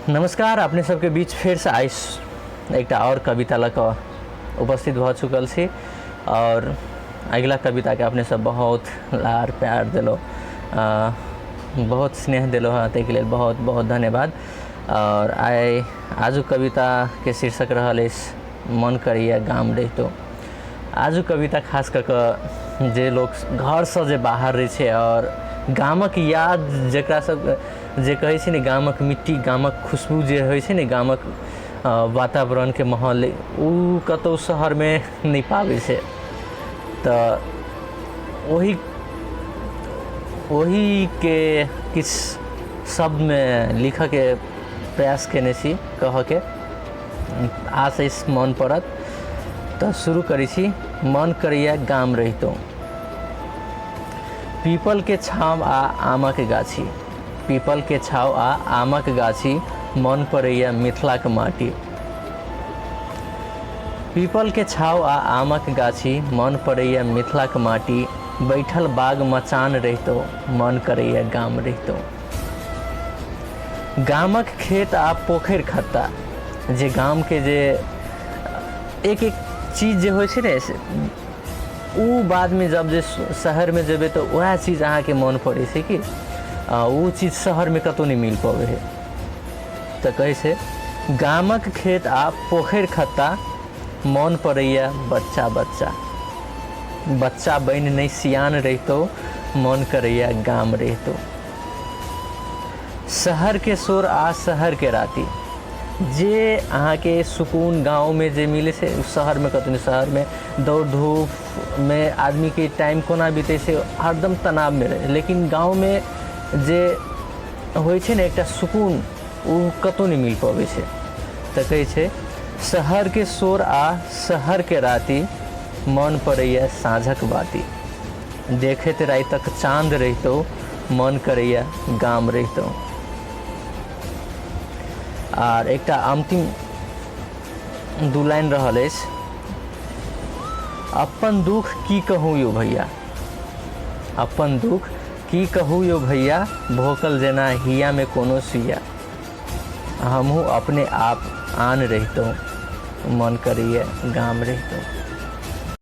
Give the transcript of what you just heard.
नमस्कार, अपने सबके बीच फेरसँ आइ एकटा आओर कविता लऽ कऽ उपस्थित भऽ चुकल छी। आओर अगिला कविताके अपने सब बहुत लाड़ प्यार देलहुँ, बहुत स्नेह देलहुँ हँ, ताहिके लेल बहुत बहुत धन्यवाद। आओर आइ आजुक कविताके शीर्षक रहल अछि मन करैए गाम रहितहुँ। आजुक कविता खास कऽ कऽ जे लोक घरसँ जे बाहर रहै छै आओर गामक याद जकरा सब जे कहै छै ने, गामक मिट्टी, गामक खुशबू जे होइ छै ने, गामक वातावरणके माहौल, ओ कतहु शहरमे नहि पाबै छै। तऽ ओहिके किछु शब्दमे लिखऽके प्रयास कयने छी, कहऽके आश अछि मोन पड़त। तऽ शुरू करै छी। मन करैए गाम रहितहुँ, पीपलके छाँव आ आमक गाछी, पीपलके छाँव आ आमक गाछी, मन पड़ैए मिथिलाक माटी। पीपलके छाँव आ आमक गाछी, मन पड़ैए मिथिलाक माटी, बैठल बाग मचान रहितहुँ, मन करैए गाम रहितहुँ। गामक खेत आ पोखरि खत्ता, जे गामके जे एक एक चीज जे होइ छै ने, से ओ बादमे जब जे शहरमे जेबै तऽ वएह चीज अहाँके मोन पड़ै छै कि ओ चीज शहरमे कतहु नहि मिल पबै हइ। तऽ कहै छै गामक खेत आ पोखरि खत्ता, मोन पड़ैए बच्चा बच्चा, बच्चा बनि नहि सियान रहितहुँ, मोन करैए गाम रहितहुँ। शहरके शोर आ शहरके राति, जे अहाँके सुकून गाँवमे जे मिलै छै ओ शहरमे कतहु नहि। शहरमे दौड़ धूपमे आदमीके टाइम कोना बीतै छै, हरदम तनावमे रहै, लेकिन गाँवमे जे होइ छै ने एकटा सुकून, ओ कतहु नहि मिल पबै छै। तऽ कहै छै शहरके शोर आ शहरके राति, मन पड़ैए साँझक बाती, देखैत रातिक चाँद रहितहुँ, मन करैए गाम रहितहुँ। आर एकटा अन्तिम दू लाइन रहल अछि। अपन दुख की कहू यौ भैया, अपन दुख की कहू यौ भैया, भोकल जेना हियामे कोनो सुइया, हमहूँ अपने आप आन रहितहुँ, मन करैए गाम रहितहुँ।